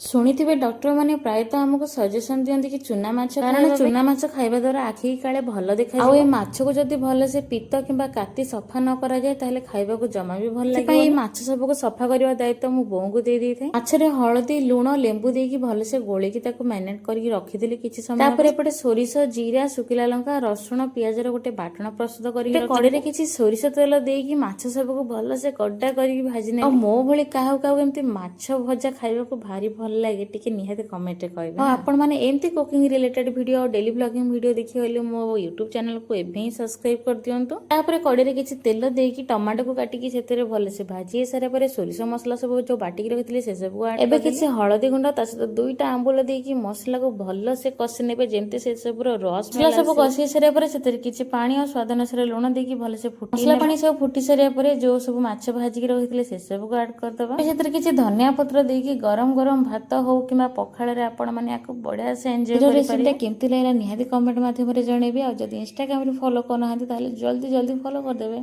ଶୁଣିଥିବେ, ଡକ୍ଟର ମାନେ ପ୍ରାୟତଃ ଆମକୁ ସଜେସନ ଦିଅନ୍ତି କି ଚୁନା ମାଛ, କାରଣ ଚୁନା ମାଛ ଖାଇବା ଦ୍ୱାରା ଆଖି କାଳେ ଭଲ ଦେଖାଯାଏ। ଆଉ ଏ ମାଛକୁ ଯଦି ଭଲସେ ପିତ କିମ୍ବା କାତି ସଫା ନ କରାଯାଏ, ତାହେଲେ ଖାଇବାକୁ ଜମା ବି ଭଲ ଲାଗେ। ଏଇ ମାଛ ସବୁକୁ ସଫା କରିବା ଦାୟିତ୍ୱ ମୁଁ ବୋଉଙ୍କୁ ଦେଇ ଦେଇଥାଏ। ମାଛରେ ହଳଦୀ, ଲୁଣ, ଲେମ୍ବୁ ଦେଇକି ଭଲସେ ଗୋଳେଇକି ତାକୁ ମ୍ୟାରିନେଟ କରିକି ରଖିଥିଲି କିଛି ସମୟ। ତାପରେ ଏପଟେ ସୋରିଷ, ଜିରା, ଶୁଖିଲା ଲଙ୍କା, ରସୁଣ, ପିଆଜର ଗୋଟେ ବାଟଣ ପ୍ରସ୍ତୁତ କରିକି କଡେଇରେ କିଛି ସୋରିଷ ତେଲ ଦେଇକି ମାଛ ସବୁକୁ ଭଲସେ କଡା କରିକି ଭାଜି ନେବି। ଆଉ ମୋ ଭଳି କାହାକୁ କାହାକୁ ଏମିତି ମାଛ ଭଜା ଖାଇବାକୁ ଭାରି ଭଲ ଲାଗେ, ଟିକେ ନିହାତି କମେଣ୍ଟରେ କହିବେ। ଆଉ ଆପଣମାନେ ଏମିତି କୁକିଂ ରିଲେଟେଡ୍ ଭିଡିଓ ଆଉ ଡେଲି ବ୍ଲଗିଂ ଭିଡିଓ ଦେଖିବାକୁ ହେଲେ ମୋ ୟୁଟ୍ୟୁବ ଚ୍ୟାନେଲକୁ ଏବେ ହିଁ ସବସ୍କ୍ରାଇବ କରିଦିଅନ୍ତୁ। ତାପରେ କଡେଇରେ କିଛି ତେଲ ଦେଇକି ଟମାଟୋକୁ କାଟିକି ସେଥିରେ ଭଲସେ ଭାଜି ହେଇସାରିଲା ପରେ ସୋରିଷ ମସଲା ସବୁ ଯୋଉ ବାଟିକି ରଖିଥିଲି, ସେସବୁକୁ ଏବେ କିଛି ହଳଦୀ ଗୁଣ୍ଡ, ତା ସହିତ ଦୁଇଟା ଆମ୍ବୁଲ ଦେଇକି ମସଲାକୁ ଭଲସେ କଷି ନେବେ, ଯେମିତି ସେସବୁର ରସ। ମସଲା ସବୁ କଷି ସାରିବା ପରେ ସେଥିରେ କିଛି ପାଣି ଆଉ ସ୍ୱାଦ ଅନୁସାରେ ଲୁଣ ଦେଇକି ଭଲସେ ଫୁଟି, ମସଲା ପାଣି ସବୁ ଫୁଟି ସାରିବା ପରେ ଯୋଉ ସବୁ ମାଛ ଭାଜିକି ରଖିଥିଲେ, ସେସବୁକୁ ଆଡ୍ କରିଦବା। ସେଥିରେ କିଛି ଧନିଆ ପତ୍ର ଦେଇକି ଗରମ ଗରମ ଭାତ ହଉ କିମ୍ବା ପଖାଳରେ ଆପଣ ମାନେ ୟାକୁ ବଢିଆ ସେ ଏନ୍ଜୟ କରିପାରିବେ। ରେସିପିଟା କେମିତି ଲାଗିଲା, ନିହାତି କମେଣ୍ଟ ମାଧ୍ୟମରେ ଜଣେଇବେ। ଆଉ ଯଦି ଇନଷ୍ଟାଗ୍ରାମରେ ଫଲୋ କରୁନାହାନ୍ତି, ତାହେଲେ ଜଲ୍ଦି ଜଲ୍ଦି ଫଲୋ କରିଦେବେ।